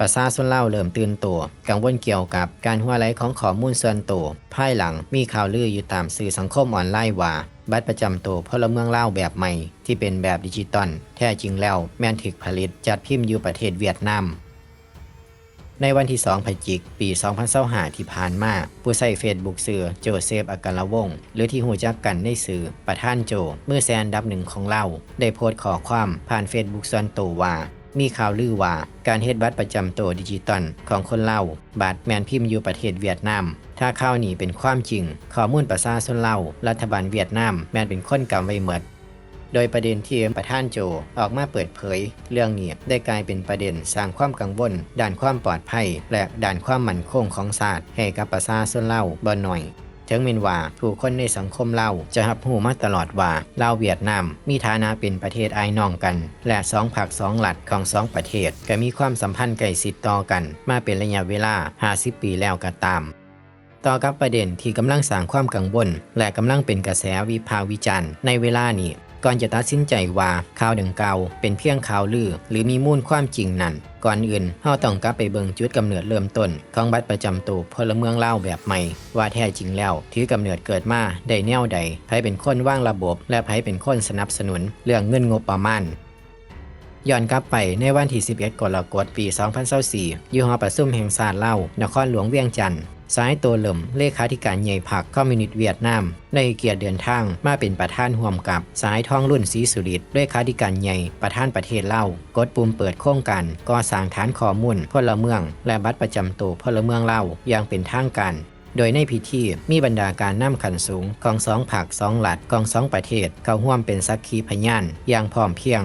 ປະຊາຊົນລາວເລີ່ມຕື່ນໂຕ ກັງວົນກ່ຽວກັບການຮົ່ວໄຫຼຂອງຂໍ້ມູນສ່ວນໂຕ ພາຍຫຼັງມີຂ່າວລືຢູ່ຕາມສື່ສັງຄົມອອນລາຍວ່າ ບັດປະຈຳໂຕພົນລະເມືອງລາວແບບໃໝ່ ທີ່ເປັນແບບດິຈິຕອນ ແທ້ຈິງແລ້ວແມ່ນຖືກຜະລິດຈັດພິມຢູ່ປະເທດຫວຽດນາມ. ໃນວັນທີສອງ ພະຈິກ ປີສອງພັນຊາວຫ້າ ທີ່ຜ່ານມາ, ຜູ້ໃຊ້ເຟສບຸກຊື່ ໂຈເຊຟ ອາກາລະວົງ ຫຼືທີ່ຮູ້ຈັກກັນໃນຊື່ ປະທານໂຈ ມືແຊອັນດັບໜຶ່ງຂອງລາວ ໄດ້ໂພສຂໍ້ຄວາມຜ່ານເຟສບຸກສ່ວນໂຕວ່າ ມີຂ່າວລືວ່າ ການເຮັດບັດປະຈຳໂຕດິຈິຕອນຂອງຄົນລາວ ບັດແມ່ນພິມຢູ່ປະເທດຫວຽດນາມ. ຖ້າຂ່າວນີ້ເປັນຄວາມຈິງ, ຂໍ້ມູນປະຊາຊົນລາວ, ລັດຖະບານຫວຽດນາມແມ່ນເປັນຄົນກຳໄວ້ໝົດ. ໂດຍປະເດັນທີ່ປະທານໂຈອອກມາເປີດເຜີຍເລື່ອງນີ້ ໄດ້ກາຍເປັນປະເດັນສ້າງຄວາມກັງວົນດ້ານຄວາມປອດໄພ ແລະ ດ້ານຄວາມໝັ້ນຄົງຂອງຊາດໃຫ້ກັບປະຊາຊົນລາວບໍ່ໜ້ອຍ. ເຖິງແມ່ນວ່າຜູ້ຄົນໃນສັງຄົມລາວຈະຮັບຮູ້ມາຕະຫຼອດວ່າ ລາວຫວຽດນາມມີຖານະເປັນປະເທດອ້າຍນ້ອງກັນ ແລະ ສອງພັກສອງລັດຂອງສອງປະເທດກໍມີຄວາມສຳພັນໃກ້ຊິດຕໍ່ກັນມາເປັນໄລຍະເວລາຫ້າສິບປີແລ້ວກໍຕາມ. ຕໍ່ກັບປະເດັນທີ່ກຳລັງສ້າງຄວາມກັງວົນ ແລະ ກຳລັງເປັນກະແສວິພາກວິຈານໃນເວລານີ້, ກ່ອນຈະຕັດສິນໃຈວ່າຂ່າວດັ່ງກ່າວເປັນພຽງຂ່າວລື ຫຼື ມີມູນຄວາມຈິງນັ້ນ, ກ່ອນອື່ນເຮົາຕ້ອງກັບໄປເບິ່ງຈຸດກຳເນີດເລີ່ມຕົ້ນຂອງບັດປະຈຳໂຕພົນລະເມືອງລາວແບບໃໝ່ ວ່າແທ້ຈິງແລ້ວຖືກຳເນີດເກີດມາໄດ້ແນວໃດ, ໃຜເປັນຄົນວາງລະບົບ ແລະ ໃຜເປັນຄົນສະໜັບສະໜູນເລື່ອງເງິນງົບປະມານ. ຍ້ອນກັບໄປໃນວັນທີສິບເອັດ ກໍລະກົດ ປີສອງພັນຊາວສີ່ ຢູ່ຫໍປະຊຸມແຫ່ງຊາດລາວ ນະຄອນຫຼວງວຽງຈັນ, ສະຫາຍ ໂຕເລິມ ເລຂາທິການໃຫຍ່ພັກຄອມມິວນິດຫວຽດນາມ ໄດ້ໃຫ້ກຽດເດີນທາງມາເປັນປະທານຮ່ວມກັບສະຫາຍ ທອງລຸນ ສີສຸລິດ ເລຂາທິການໃຫຍ່ ປະທານປະເທດລາວ ກົດປຸ່ມເປີດໂຄງການກໍ່ສ້າງຖານຂໍ້ມູນພົນລະເມືອງ ແລະ ບັດປະຈຳໂຕພົນລະເມືອງລາວຢ່າງເປັນທາງການ. ໂດຍໃນພິທີມີບັນດາການນຳຂັ້ນສູງຂອງສອງພັກສອງລັດຂອງສອງປະເທດເຂົ້າຮ່ວມເປັນສັກຂີພະຍານຢ່າງພ້ອມພຽງ.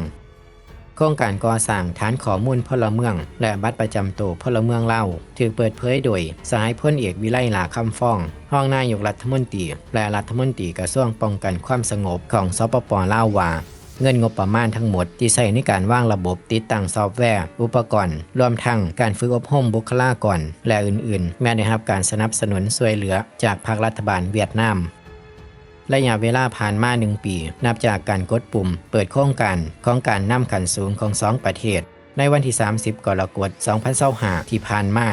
ໂຄງການກໍ່ສ້າງຖານຂໍ້ມູນພົນລະເມືອງ ແລະ ບັດປະຈຳໂຕພົນລະເມືອງລາວ ຖືກເປີດເຜີຍໂດຍສະຫາຍ ພົນເອກ ວິໄລ ຫຼ້າຄຳຟອງ ຮອງນາຍົກລັດຖະມົນຕີ ແລະ ລັດຖະມົນຕີກະຊວງປ້ອງກັນຄວາມສະຫງົບຂອງ ສປປ ລາວ ວ່າ ເງິນງົບປະມານທັງໝົດທີ່ໃຊ້ໃນການວາງລະບົບ, ຕິດຕັ້ງຊອບແວ, ອຸປະກອນ, ລວມທັງການຝຶກອົບຮົມບຸກຄະລາກອນ ແລະ ອື່ນໆ ແມ່ນໄດ້ຮັບການສະໜັບສະໜູນຊ່ວຍເຫຼືອຈາກພັກລັດຖະບານຫວຽດນາມ. ໄລຍະເວລາຜ່ານມາໜຶ່ງປີ ນັບຈາກການກົດປຸ່ມເປີດໂຄງການຂອງການນຳຂັ້ນສູງຂອງສອງປະເທດ. ໃນວັນທີສາມສິບ ກໍລະກົດ ສອງພັນຊາວຫ້າ ທີ່ຜ່ານມາ,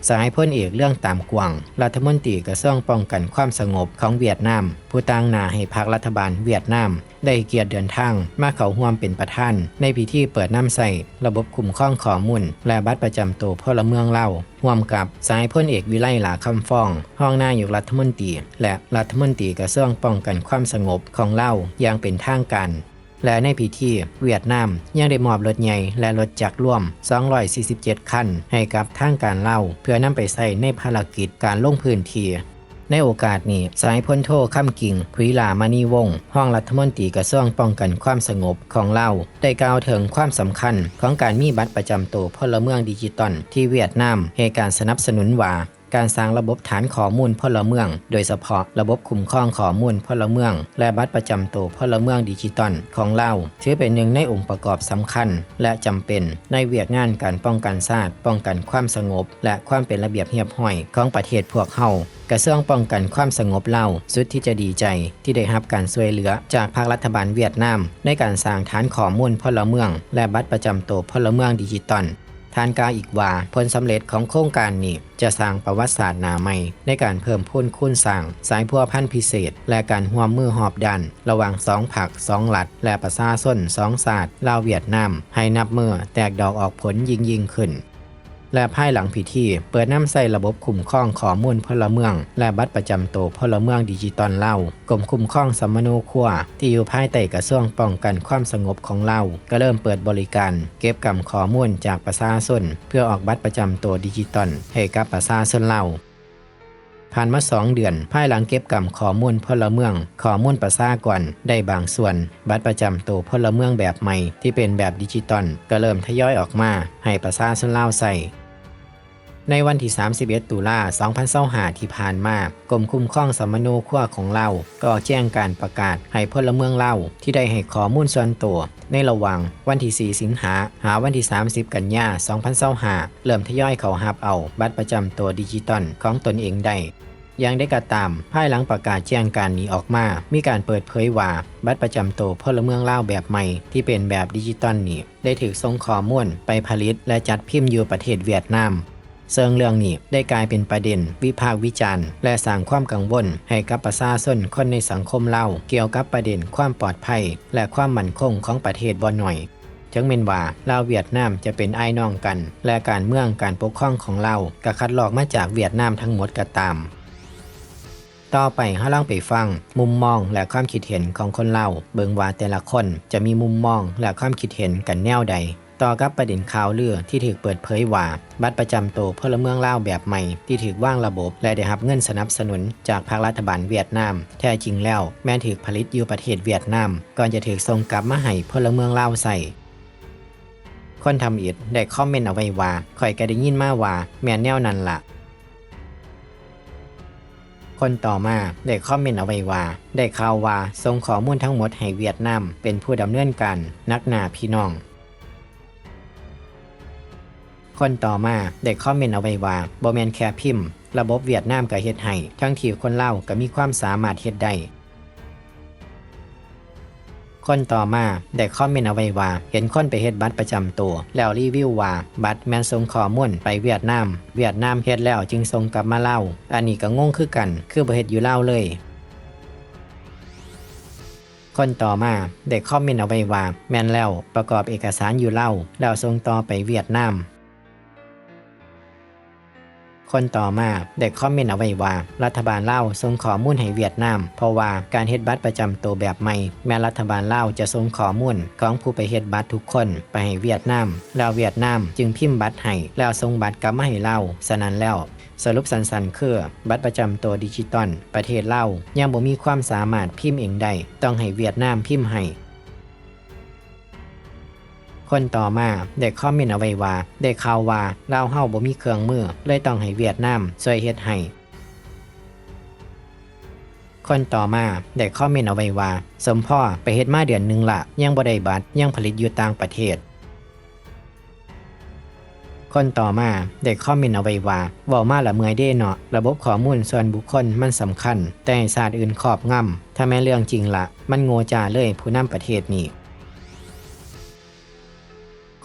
ສະຫາຍ ພົນເອກ ເລື່ອງຕາມກວາງ ລັດຖະມົນຕີກະຊວງປ້ອງກັນຄວາມສະຫງົບຂອງຫວຽດນາມ ຜູ້ຕາງໜ້າໃຫ້ພັກລັດຖະບານຫວຽດນາມ ໄດ້ໃຫ້ກຽດເດີນທາງມາເຂົ້າຮ່ວມເປັນປະທານໃນພິທີເປີດນຳໃຊ້ລະບົບຄຸ້ມຄອງຂໍ້ມູນ ແລະ ບັດປະຈຳໂຕພົນລະເມືອງລາວ ຮ່ວມກັບສະຫາຍ ພົນເອກ ວິໄລ ຫຼ້າຄຳຟອງ ຮອງນາຍົກລັດຖະມົນຕີ ແລະ ລັດຖະມົນຕີກະຊວງປ້ອງກັນຄວາມສະຫງົບຂອງລາວຢ່າງເປັນທາງການ. ແລະ ໃນພິທີ, ຫວຽດນາມຍັງໄດ້ມອບລົດໃຫຍ່ ແລະ ລົດຈັກລວມ ສອງຮ້ອຍສີ່ສິບເຈັດຄັນ ໃຫ້ກັບທາງການລາວ ເພື່ອນຳໄປໃຊ້ໃນພາລະກິດການລົງພື້ນທີ່. ໃນໂອກາດນີ້, ສະຫາຍ ພົນໂທ ຄຳກິ່ງ ຂຸຍຫຼ້າມະນີວົງ ຮອງລັດຖະມົນຕີກະຊວງປ້ອງກັນຄວາມສະຫງົບຂອງລາວ ໄດ້ກ່າວເຖິງຄວາມສຳຄັນຂອງການມີບັດປະຈຳໂຕພົນລະເມືອງດິຈິຕອນທີ່ຫວຽດນາມໃຫ້ການສະໜັບສະໜູນວ່າ ການສ້າງລະບົບຖານຂໍ້ມູນພົນລະເມືອງ, ໂດຍສະເພາະລະບົບຄຸ້ມຄອງຂໍ້ມູນພົນລະເມືອງ ແລະ ບັດປະຈຳໂຕພົນລະເມືອງດິຈິຕອນຂອງລາວ ຖືເປັນໜຶ່ງໃນອົງປະກອບສຳຄັນ ແລະ ຈຳເປັນໃນວຽກງານການປ້ອງກັນຊາດ, ປ້ອງກັນຄວາມສະຫງົບ ແລະ ຄວາມເປັນລະບຽບຮຽບຮ້ອຍຂອງປະເທດພວກເຮົາ. ກະຊວງປ້ອງກັນຄວາມສະຫງົບລາວ ສຸດທີ່ຈະດີໃຈທີ່ໄດ້ຮັບການຊ່ວຍເຫຼືອຈາກພັກລັດຖະບານຫວຽດນາມ ໃນການສ້າງຖານຂໍ້ມູນພົນລະເມືອງ ແລະ ບັດປະຈຳໂຕພົນລະເມືອງດິຈິຕອນ. ທ່ານກ່າວອີກວ່າ ຜົນສຳເລັດຂອງໂຄງການນີ້ຈະສ້າງປະຫວັດສາດໜ້າໃໝ່ໃນການເພີ່ມພູນຄູນສ້າງສາຍພົວພັນພິເສດ ແລະ ການຮ່ວມມືຮອບດ້ານລະຫວ່າງສອງພັກສອງລັດ ແລະ ປະຊາຊົນສອງຊາດ ລາວ-ຫວຽດນາມ ໃຫ້ນັບມື້ແຕກດອກອອກຜົນຍິ່ງໆຂຶ້ນ. ແລະ ພາຍຫຼັງພິທີເປີດນຳໃຊ້ລະບົບຄຸ້ມຄອງຂໍ້ມູນພົນລະເມືອງ ແລະ ບັດປະຈຳໂຕພົນລະເມືອງດິຈິຕອນລາວ, ກົມຄຸ້ມຄອງສຳມະໂນຄົວ ທີ່ຢູ່ພາຍໃຕ້ກະຊວງປ້ອງກັນຄວາມສະຫງົບຂອງລາວ ກໍເລີ່ມເປີດບໍລິການເກັບກຳຂໍ້ມູນຈາກປະຊາຊົນ ເພື່ອອອກບັດປະຈຳໂຕດິຈິຕອນໃຫ້ກັບປະຊາຊົນລາວ. ຜ່ານມາສອງເດືອນ, ພາຍຫຼັງເກັບກຳຂໍ້ມູນພົນລະເມືອງ, ຂໍ້ມູນປະຊາກອນໄດ້ບາງສ່ວນ, ບັດປະຈຳໂຕພົນລະເມືອງແບບໃໝ່ທີ່ເປັນແບບດິຈິຕອນ ກໍເລີ່ມທະຍອຍອອກມາໃຫ້ປະຊາຊົນລາວໃຊ້. ໃນວັນທີສາມສິບເອັດ ຕຸລາ ສອງພັນຊາວຫ້າ ທີ່ຜ່ານມາ, ກົມຄຸ້ມຄອງສຳມະໂນຄົວຂອງລາວກໍອອກແຈ້ງການປະກາດໃຫ້ພົນລະເມືອງລາວທີ່ໄດ້ໃຫ້ຂໍ້ມູນສ່ວນໂຕໃນລະຫວ່າງວັນທີສີ່ ສິງຫາ ຫາວັນທີສາມສິບ ກັນຍາ ສອງພັນຊາວຫ້າ ເລີ່ມທະຍອຍເຂົ້າຮັບເອົາບັດປະຈຳໂຕດິຈິຕອນຂອງຕົນເອງໄດ້. ຢ່າງໃດກໍຕາມ, ພາຍຫຼັງປະກາດແຈ້ງການນີ້ອອກມາ, ມີການເປີດເຜີຍວ່າ ບັດປະຈຳໂຕພົນລະເມືອງລາວແບບໃໝ່ ທີ່ເປັນແບບດິຈິຕອນນີ້ ໄດ້ຖືກສົ່ງຂໍ້ມູນໄປຜະລິດ ແລະ ຈັດພິມຢູ່ປະເທດຫວຽດນາມ. ເຊິ່ງເລື່ອງນີ້ໄດ້ກາຍເປັນປະເດັນວິພາກວິຈານ ແລະ ສ້າງຄວາມກັງວົນໃຫ້ກັບປະຊາຊົນຄົນໃນສັງຄົມລາວ ກ່ຽວກັບປະເດັນຄວາມປອດໄພ ແລະ ຄວາມໝັ້ນຄົງຂອງປະເທດບໍ່ໜ້ອຍ. ເຖິງແມ່ນວ່າລາວຫວຽດນາມຈະເປັນອ້າຍນ້ອງກັນ ແລະ ການເມືອງການປົກຄອງຂອງລາວກໍຄັດລອກມາຈາກຫວຽດນາມທັງໝົດກໍຕາມ. ຕໍ່ໄປເຮົາລອງໄປຟັງມຸມມອງ ແລະ ຄວາມຄິດເຫັນຂອງຄົນລາວ ເບິ່ງວ່າແຕ່ລະຄົນຈະມີມຸມມອງ ແລະ ຄວາມຄິດເຫັນກັນແນວໃດ ຕໍ່ກັບປະເດັນຂ່າວລືທີ່ຖືກເປີດເຜີຍວ່າ ບັດປະຈຳໂຕພົນລະເມືອງລາວແບບໃໝ່ທີ່ຖືກວາງລະບົບ ແລະ ໄດ້ຮັບເງິນສະໜັບສະໜູນຈາກພັກລັດຖະບານຫວຽດນາມ ແທ້ຈິງແລ້ວແມ່ນຖືກຜະລິດຢູ່ປະເທດຫວຽດນາມ ກ່ອນຈະຖືກສົ່ງກັບມາໃຫ້ພົນລະເມືອງລາວໃຊ້. ຄົນທຳອິດໄດ້ຄອມເມັນເອົາໄວ້ວ່າ ຂ້ອຍກໍໄດ້ຍິນມາວ່າແມ່ນແນວນັ້ນລະ. ຄົນຕໍ່ມາໄດ້ຄອມເມັນເອົາໄວ້ວ່າ ໄດ້ຂ່າວວ່າສົ່ງຂໍ້ມູນທັງໝົດໃຫ້ຫວຽດນາມເປັນຜູ້ດຳເນີນການ ໜັກໜ້າພີ່ນ້ອງ. ຄົນຕໍ່ມາໄດ້ຄອມເມັນເອົາໄວ້ວ່າ ບໍ່ແມ່ນແຄ່ພິມ, ລະບົບຫວຽດນາມກໍເຮັດໃຫ້, ທັງທີ່ຄົນລາວກໍມີຄວາມສາມາດເຮັດໄດ້. ຄົນຕໍ່ມາໄດ້ຄອມເມັນເອົາໄວ້ວ່າ ເຫັນຄົນໄປເຮັດບັດປະຈຳໂຕ ແລ້ວຣີວິວວ່າບັດແມ່ນສົ່ງຂໍ້ມູນໄປຫວຽດນາມ, ຫວຽດນາມເຮັດແລ້ວຈຶ່ງສົ່ງກັບມາລາວ. ອັນນີ້ກໍງົງຄືກັນ, ຄືບໍ່ເຮັດຢູ່ລາວເລີຍ. ຄົນຕໍ່ມາໄດ້ຄອມເມັນເອົາໄວ້ວ່າ ແມ່ນແລ້ວ, ປະກອບເອກະສານຢູ່ລາວ ແລ້ວສົ່ງຕໍ່ໄປຫວຽດນາມ. ຄົນຕໍ່ມາໄດ້ຄອມເມັນເອົາໄວ້ວ່າ ລັດຖະບານລາວສົ່ງຂໍ້ມູນໃຫ້ຫວຽດນາມ ເພາະວ່າການເຮັດບັດປະຈຳໂຕແບບໃໝ່ ແມ່ນລັດຖະບານລາວຈະສົ່ງຂໍ້ມູນຂອງຜູ້ໄປເຮັດບັດທຸກຄົນໄປໃຫ້ຫວຽດນາມ ແລ້ວຫວຽດນາມຈຶ່ງພິມບັດໃຫ້ ແລ້ວສົ່ງບັດກັບມາໃຫ້ລາວ. ສະນັ້ນແລ້ວ ສະຫຼຸບສັ້ນໆຄື ບັດປະຈຳໂຕດິຈິຕອນປະເທດລາວຍັງບໍ່ມີຄວາມສາມາດພິມເອງໄດ້, ຕ້ອງໃຫ້ຫວຽດນາມພິມໃຫ້. ຄົນຕໍ່ມາໄດ້ຄອມເມັນເອົາໄວ້ວ່າ ໄດ້ຂ່າວວ່າລາວເຮົາບໍ່ມີເຄື່ອງມື ເລີຍຕ້ອງໃຫ້ຫວຽດນາມຊ່ວຍເຮັດໃຫ້. ຄົນຕໍ່ມາໄດ້ຄອມເມັນເອົາໄວ້ວ່າ ສົມພໍໄປເຮັດມາເດືອນໜຶ່ງລະ ຍັງບໍ່ໄດ້ບັດ, ຍັງຜະລິດຢູ່ຕ່າງປະເທດ. ຄົນຕໍ່ມາໄດ້ຄອມເມັນເອົາໄວ້ວ່າ ເວົ້າມາລະເມື່ອຍເດ້ເນາະ, ລະບົບຂໍ້ມູນສ່ວນບຸກຄົນມັນສຳຄັນ, ແຕ່ໃຫ້ຊາດອື່ນຄອບງຳ. ຖ້າແມ່ນເລື່ອງຈິງລະ, ມັນໂງ່ຈ້າເລີຍຜູ້ນຳປະເທດນີ້.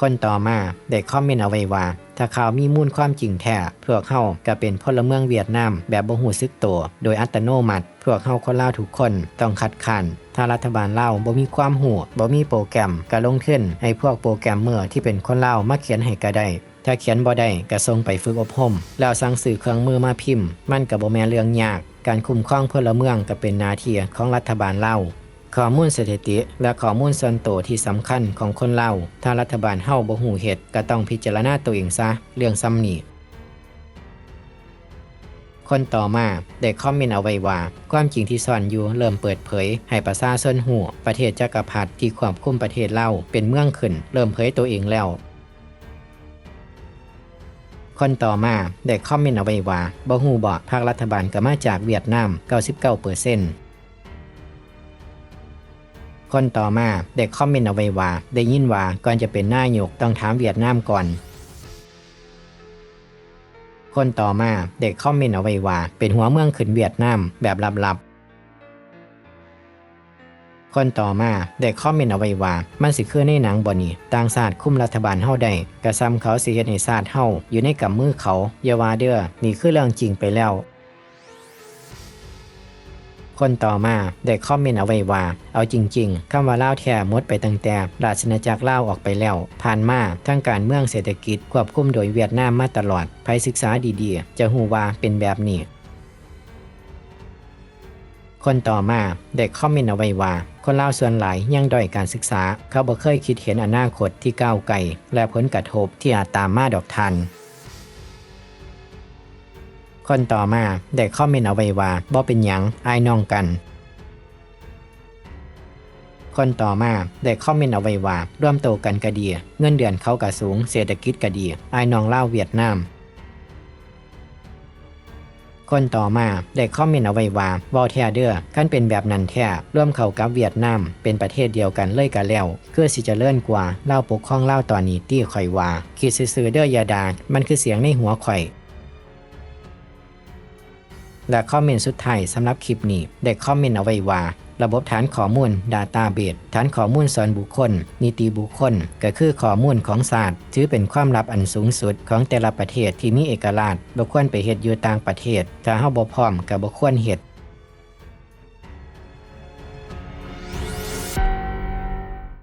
ຄົນຕໍ່ມາໄດ້ຄອມເມັນເອົາໄວ້ວ່າ ຖ້າຂ່າວມີມູນຄວາມຈິງແທ້, ພວກເຮົາກໍເປັນພົນລະເມືອງຫວຽດນາມແບບບໍ່ຮູ້ສຶກໂຕໂດຍອັດຕະໂນມັດ. ພວກເຮົາຄົນລາວທຸກຄົນຕ້ອງຄັດຄ້ານ. ຖ້າລັດຖະບານລາວບໍ່ມີຄວາມຮູ້, ບໍ່ມີໂປຣແກຣມ, ກໍລົງທຶນໃຫ້ພວກໂປຣແກຣມເມີທີ່ເປັນຄົນລາວມາຂຽນໃຫ້ກໍໄດ້. ຖ້າຂຽນບໍ່ໄດ້, ກໍສົ່ງໄປຝຶກອົບຮົມ, ແລ້ວສັ່ງຊື້ເຄື່ອງມືມາພິມ. ມັນກໍບໍ່ແມ່ນເລື່ອງຍາກ. ການຄຸ້ມຄອງພົນລະເມືອງກໍເປັນໜ້າທີ່ຂອງລັດຖະບານລາວ. ຂໍ້ມູນສະຖິຕິ ແລະ ຂໍ້ມູນສ່ວນໂຕທີ່ສຳຄັນຂອງຄົນລາວ, ຖ້າລັດຖະບານເຮົາບໍ່ຮູ້ເຮັດ, ກໍຕ້ອງພິຈາລະນາໂຕເອງຊະ, ເລື່ອງສ່ຳນີ້. ຄົນຕໍ່ມາໄດ້ຄອມເມັນເອົາໄວ້ວ່າ ຄວາມຈິງທີ່ຊ່ອນຢູ່ເລີ່ມເປີດເຜີຍໃຫ້ປະຊາຊົນຮູ້, ປະເທດຈັກກະພັດທີ່ຄວບຄຸມປະເທດລາວເປັນເມືອງຂຶ້ນ ເລີ່ມເຜີຍໂຕເອງແລ້ວ. ຄົນຕໍ່ມາໄດ້ຄອມເມັນເອົາໄວ້ວ່າ ບໍ່ຮູ້ບໍ ພັກລັດຖະບານກໍມາຈາກຫວຽດນາມ ເກົ້າສິບເກົ້າເປີເຊັນ. ຄົນຕໍ່ມາໄດ້ຄອມເມັນເອົາໄວ້ວ່າ ໄດ້ຍິນວ່າກ່ອນຈະເປັນນາຍົກຕ້ອງຖາມຫວຽດນາມກ່ອນ. ຄົນຕໍ່ມາໄດ້ຄອມເມັນເອົາໄວ້ວ່າ ເປັນຫົວເມືອງຂຶ້ນຫວຽດນາມແບບລັບໆ. ຄົນຕໍ່ມາໄດ້ຄອມເມັນເອົາໄວ້ວ່າ ມັນຊິຄືໃນໜັງບໍ່ນີ້? ຕ່າງຊາດຄຸມລັດຖະບານເຮົາໄດ້ ກະສ່ຳເຂົາຊິເຮັດໃຫ້ຊາດເຮົາຢູ່ໃນກຳມືເຂົາ. ຢ່າວ່າເດີ້, ນີ້ຄືເລື່ອງຈິງໄປແລ້ວ. ຄົນຕໍ່ມາໄດ້ຄອມເມັນເອົາໄວ້ວ່າ ເອົາຈິງໆ, ຄຳວ່າລາວແທ້ໝົດໄປຕັ້ງແຕ່ລາຊະອານາຈັກລາວອອກໄປແລ້ວ. ຜ່ານມາ, ທັງການເມືອງ, ເສດຖະກິດ ຄວບຄຸມໂດຍຫວຽດນາມມາຕະຫຼອດ. ໃຜສຶກສາດີໆ ຈະຮູ້ວ່າເປັນແບບນີ້. ຄົນຕໍ່ມາໄດ້ຄອມເມັນເອົາໄວ້ວ່າ ຄົນລາວສ່ວນຫຼາຍຍັງດ້ອຍການສຶກສາ, ເຂົາບໍ່ເຄີຍຄິດເຫັນອະນາຄົດທີ່ກ້າວໄກ ແລະ ຜົນກະທົບທີ່ອາດຕາມມາດອກທ່ານ. ຄົນຕໍ່ມາໄດ້ຄອມເມັນເອົາໄວ້ວ່າ ບໍ່ເປັນຫຍັງ, ອ້າຍນ້ອງກັນ. ຄົນຕໍ່ມາໄດ້ຄອມເມັນເອົາໄວ້ວ່າ ລວມໂຕກັນກະດີ, ເງິນເດືອນເຂົາກະສູງ, ເສດຖະກິດກະດີ, ອ້າຍນ້ອງລາວຫວຽດນາມ. ຄົນຕໍ່ມາໄດ້ຄອມເມັນເອົາໄວ້ວ່າ ເວົ້າແທ້ເດີ້, ຄັນເປັນແບບນັ້ນແທ້, ລວມເຂົ້າກັບຫວຽດນາມເປັນປະເທດດຽວກັນເລີຍກະແລ້ວ, ຄືຊິຈະເລີນກວ່າລາວປົກຄອງລາວຕອນນີ້ຕິ, ຂ້ອຍວ່າ. ຄິດຊື່ໆເດີ້, ຢ່າດ່າ, ມັນຄືສຽງໃນຫົວຂ້ອຍ. ແລະຄອມເມັນສຸດທ້າຍສຳລັບຄລິບນີ້ ໄດ້ຄອມເມັນເອົາໄວ້ວ່າ ລະບົບຖານຂໍ້ມູນ Database ຖານຂໍ້ມູນສ່ວນບຸກຄົນ ນິຕິບຸກຄົນ ກໍຄືຂໍ້ມູນຂອງຊາດ ຖືເປັນຄວາມລັບອັນສູງສຸດຂອງແຕ່ລະປະເທດທີ່ມີເອກະລາດ ບໍ່ຄວນໄປເຮັດຢູ່ຕ່າງປະເທດ ຖ້າເຮົາບໍ່ພ້ອມກໍບໍ່ຄວນເຮັດ.